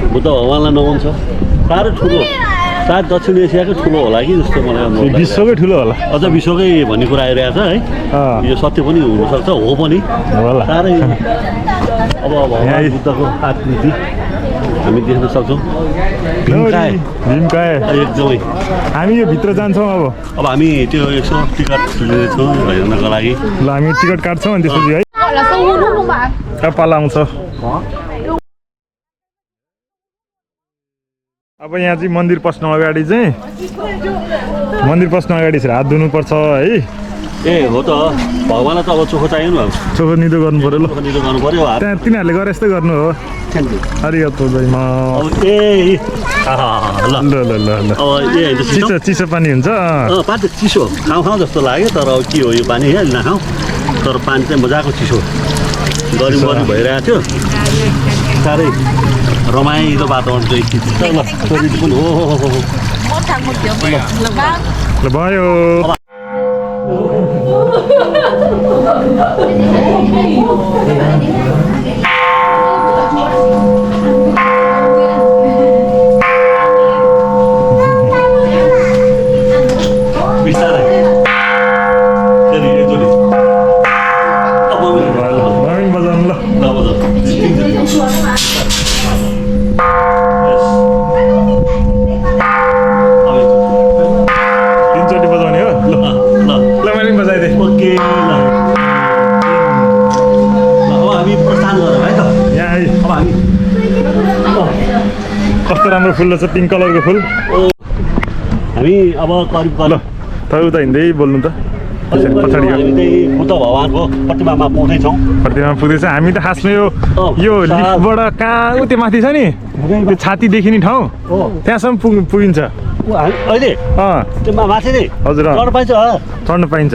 बुद्ध भगवान्लाई नमन छ साह्रै ठुलो सायद दक्षिण एसियाकै ठुलो होला कि जस्तो मलाई विश्वकै ठुलो होला अझ विश्वकै भन्ने कुरा आइरहेको छ है यो सत्य पनि हुनसक्छ हो पनि साह्रै अब भगवान् बुद्धको आकृति हामी देख्न सक्छौँ एकदमै हामी यो भित्र जान्छौँ अब हामी त्यो यसो टिकट लिँदैछौँ हेर्नको लागि ल हामी टिकट काट्छौँ अनि त्यसपछि है पाला आउँछ अब यहाँ चाहिँ मन्दिर पस्नु अगाडि चाहिँ हात धुनुपर्छ है ए हो त भगवान्लाई त अब चोखो चाहियो नि चोखो निदो गर्नु पर्यो ल निदो गर्नु पर्यो त्यहाँ तिनीहरूले गरे जस्तै गर्नु हो हरियो दाइमा चिसो पानी हुन्छ पानी चिसो खाउँ जस्तो लाग्यो तर अब के हो यो पानी है नखाउँ तर पानी चाहिँ मजाको चिसो गर्मी भइरहेको थियो साह्रै रमाइलो वातावरण चाहिँ पनि हो ल भयो कस्तो राम्रो फुल छ पिङ्क कलरको फुल हामी अब करिब ल तपाईँ उता हिँड्दै बोल्नु त पछाडि बुद्ध भगवान्को प्रतिमामा पुग्दैछौँ प्रतिमामा पुग्दैछ हामी त खासमा यो लिफ्टबाट कहाँ त्यो माथि छ नि त्यो छातीदेखि नि ठाउँ त्यहाँसम्म पुगिन्छ अहिले त्यो माथि नै हजुर चढ्न पाइन्छ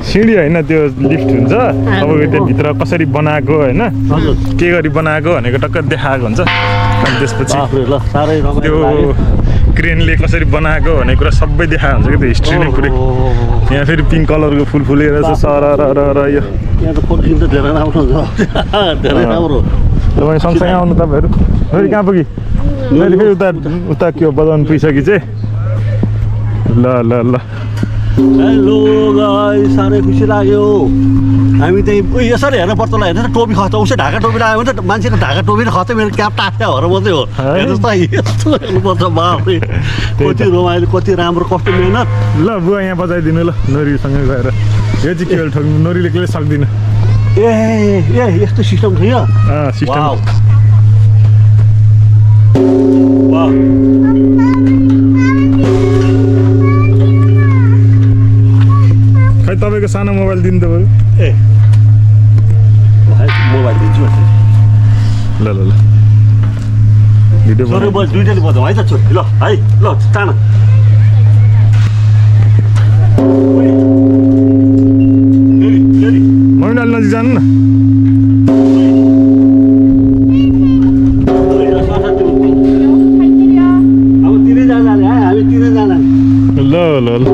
सिँढी होइन त्यो लिफ्ट हुन्छ अब त्यहाँभित्र कसरी बनाएको होइन के गरी बनाएको भनेको टक्क देखाएको हुन्छ अनि त्यसपछि त्यो क्रेनले कसरी बनाएको भन्ने कुरा सबै देखाएको हुन्छ कि त्यो हिस्ट्री नै पुरै यहाँ फेरि पिङ्क कलरको फुल फुलेर छ सर यो धेरै राम्रो तपाईँ सँगसँगै आउनु तपाईँहरू फेरि कहाँ पुगी मैले फेरि उता के हो बजाउनु पुगिसकेँ चाहिँ ल ल ल हेलो गाइस साह्रै खुसी लाग्यो हामी त्यही यसरी हेर्नु पर्छ होला हेर्नु टोपी खस्छ उसै ढाका टोपी लगायो भने त मान्छेको ढाका टोपी खस्छ मेरो क्याप टाक्यो भएर मात्रै हो हेर्नुहोस् त यस्तो हेर्नुपर्छ बाफ्रे कति रमाइलो कति राम्रो कस्तो मेहनत ल बुवा यहाँ बजाइदिनु ल नोरीसँगै गएर यो चाहिँ के ठग्नु नोरीले केही सक्दिनँ ए यस्तो सिस्टम थियो सिस्टम खै तपाईँको सानो मोबाइल दिनु त बरु ए मोबाइल दिन्छु ल ल ल भिडियो दुइटैले बजाउँ है त छोरी ल है ल चाँडो मम्मी अलि नजिक जानु न अब तिनैजना है हामी तिनैजना ल ल ल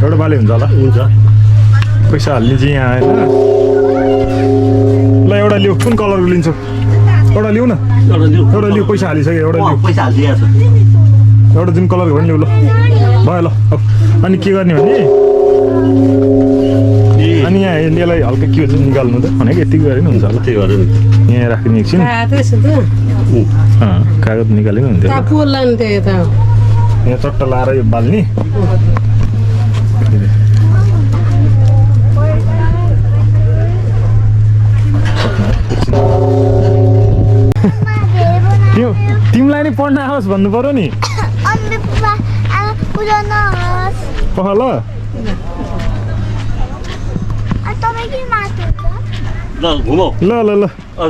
एउटा बाले हुन्छ होला हुन्छ पैसा हाल्ने चाहिँ यहाँ आएन ल एउटा लिऊ कुन कलरको लिन्छौ एउटा लिऊ न एउटा लिऊ पैसा हालिसक्यो एउटा लिऊ पैसा हालिदिएको छ एउटा जुन कलरको पनि लिऊ ल भयो ल अनि के गर्ने भने अनि यहाँ यसलाई हल्का के हुन्छ निकाल्नु त भनेको यति गरे नि हुन्छ होला त्यही गरेर यहाँ राख्ने एकछिन कागज निकाले नि हुन्थ्यो यहाँ चट्टा लाएर यो बाल्ने तिमीलाई नि पढ्न आओस् भन्नु पर्यो नि पख ल ल घुमौ ल ल ल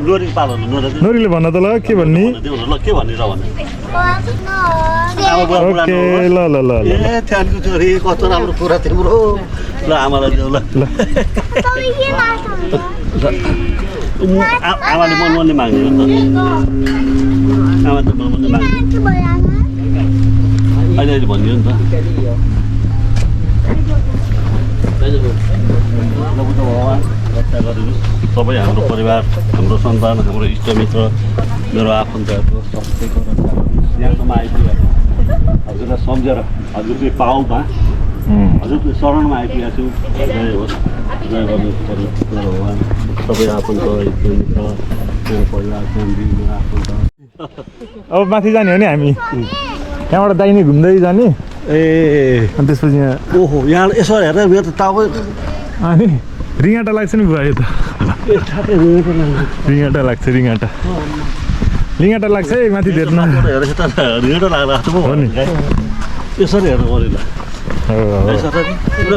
नोरी पालो नोरी नोरीले भन्न त ल के भन्ने देऊ ल के भन्ने र भने ओके ल ल ल ल ए थ्याङ्क यू छोरी कस्तो राम्रो कुरा तिम्रो ल आमालाई देऊ ल ल आमाले मनले माग्ने हो त आमा त मनले माग्ने अहिले अहिले भनिदियो नि त भगवान् रक्षा गरिदिनुहोस् सबै हाम्रो परिवार हाम्रो सन्तान हाम्रो इष्टमित्र मेरो आफन्तहरूको सबैको रक्षा गरिदिनुहोस् यहाँसम्म आइपुगेको हजुरलाई सम्झेर हजुरले पाउमा हजुरको शरणमा आइपुगेको छु जय होस् जय गर्नुहोस् परमेश्वर भगवान् सबै आफन्त इष्टमित्र मेरो परिवार फ्यामिली मेरो आफन्त अब माथि जाने हो नि हामी यहाँबाट दाहिने घुम्दै जाने ए अनि त्यसपछि यहाँ ओहो यहाँ यसो हेरेर मेरो त तपाईँ अनि रिङाटा लाग्छ नि बुवा यो त रिङाटा लाग्छ रिङाटा लाग्छ है माथि धेर्न हेरेर त रिङाटा लाग्ला हो नि यसरी हेर्नु पऱ्यो ल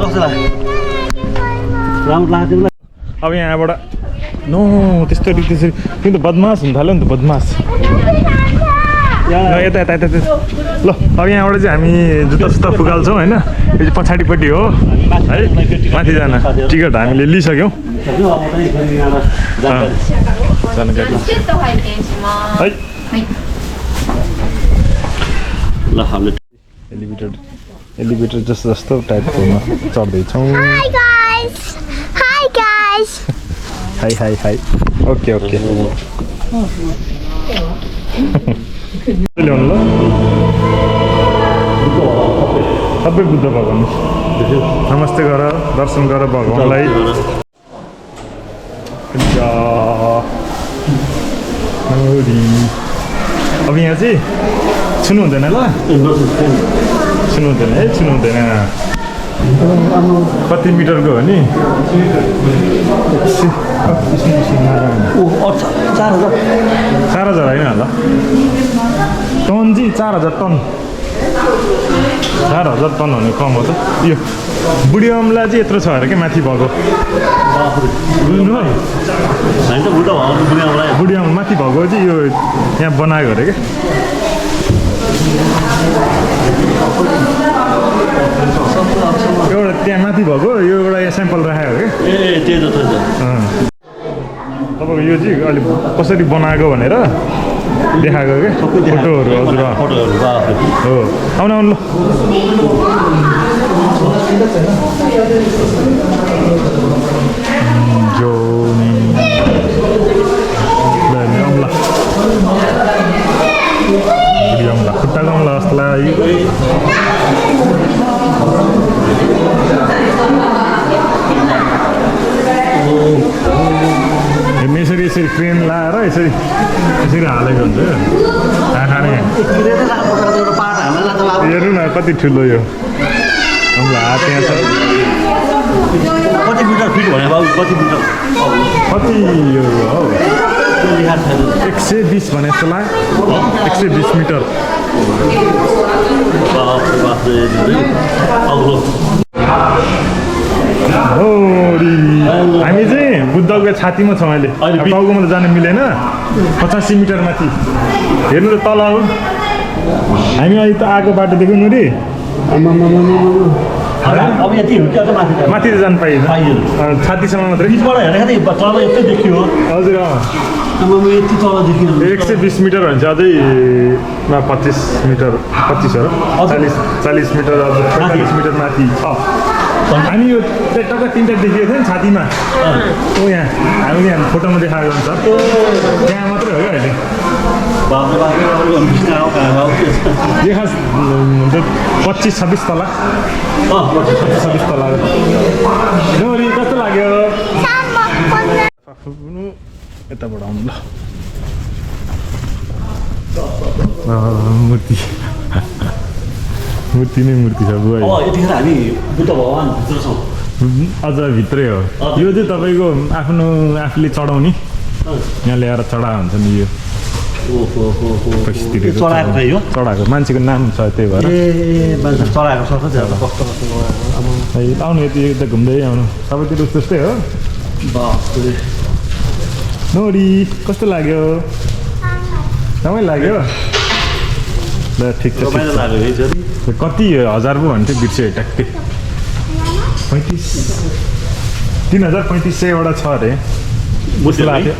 कस्तो लाग्यो राम्रो लाग्यो तिमीलाई अब यहाँबाट नो त्यसरी किन त बदमास हुन थाल्यो नि त बदमास यता यता यता ल अब यहाँबाट चाहिँ हामी जुत्ता सुत्ता फुकाल्छौँ होइन यो चाहिँ पछाडिपट्टि हो है माथि जान टिकट हामीले लिइसक्यौँ जानकारी है ल हामीले एलिभेटर जस्तो टाइपकोमा चढ्दैछौँ हाई ओके ल्याउनु ल सबै बुद्ध भगवान् नमस्ते गर दर्शन गर भगवान्लाई अब यहाँ चाहिँ छुनु हुँदैन ल छुनु हुँदैन कति मिटरको हो नि 4,000 होइन होला टन चाहिँ 4,000 टन 4,000 टन भने कम हो त यो बुढी अमला चाहिँ यत्रो छ अरे क्या माथि भएको बुझ्नु है बुढी अमला माथि भएको चाहिँ यो यहाँ बनाएको अरे क्या एउटा त्यहाँ माथि भएको यो एउटा यहाँ स्याम्पल राखेको क्या तपाईँको यो चाहिँ अहिले कसरी बनाएको भनेर देखाएको क्या फोटोहरू हजुर हो आउनु ल जो अम्ला खुट्टाको अम्ला जस्तो लाग्यो यसरी क्रेन लाएर यसरी हालेको हुन्छ आँखाले हेर्नु न कति ठुलो यो हाम्रो हात यहाँ छ कति मिटर फिट भने बाबु कति मिटर कति यो हो 120 भने जस्तो लाग्यो 120 मिटर हामी चाहिँ बुद्धको छातीमा छौँ अहिले टाउकोमा त जान मिलेन 85 मिटर माथि हेर्नु त तल हो हामी अहिले त आएको बाटो देख्यौँ नि रे माथि त जानु पाइएन छातीसम्म मात्रै हजुर 120 मिटर भन्छ अझै 25 मिटर 25 हो 40 मिटर 40 मिटर माथि छ हामी यो टक्क 3टा देखिएको थियो नि छातीमा ओ यहाँ हामीले यहाँ फोटोमा देखाएको हुन्छ त्यहाँ मात्रै हो क्या अहिले यो खास 25-26 तला 25-26 तला नोरी कस्तो लाग्यो यताबाट आउनु ल मूर्ति नै मूर्ति छ बुवा यतिखेर हामी बुद्ध भगवान् भित्र छौँ अझ भित्रै हो यो चाहिँ तपाईँको आफ्नो आफूले चढाउने यहाँ ल्याएर चढाएको हुन्छ नि यो चढाएको मान्छेको नाम छ त्यही भएर आउनु यति घुम्दै आउनु सबैतिर त्यस्तै हो नोरी कस्तो लाग्यो रमाइलो लाग्यो ल ठिक छ रमाइलो लाग्यो है छोरी कति 1000 पो भन्थ्यो बिर्स्यो ट्याक्कै 3500 वटा छ अरे बुझ्यो लाग्यो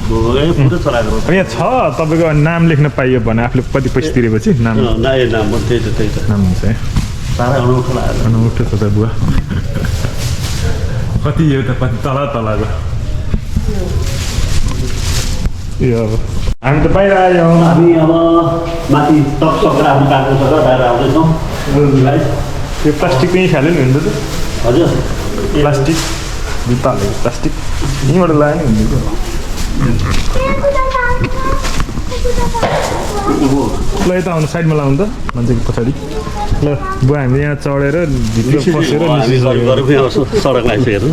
पुरै चलाएको यहाँ छ तपाईँको नाम लेख्न पाइयो भने आफूले कति पैसा तिरेपछि नाम नाम त्यही त नाम हुन्छ है साह्रै अनौठो लाग्यो अनौठो छ त बुवा कति यो त कति तलको यो हामी त बाहिर आयौँ हामी अब माथि टकसकेर आफ्नो काट्नु सकेर बाहिर आउँदैछौँ त्यो प्लास्टिक पनि खाल्यो नि हुन्छ त हजुर प्लास्टिक जुत्ता हालेको प्लास्टिक यहीँबाट लायो नि हुन्छ ल यता आउनु साइडमा लाउनु त मान्छेको पछाडि ल बुवा हामी यहाँ चढेर भित्र पसेर हामी सडक आइसकेर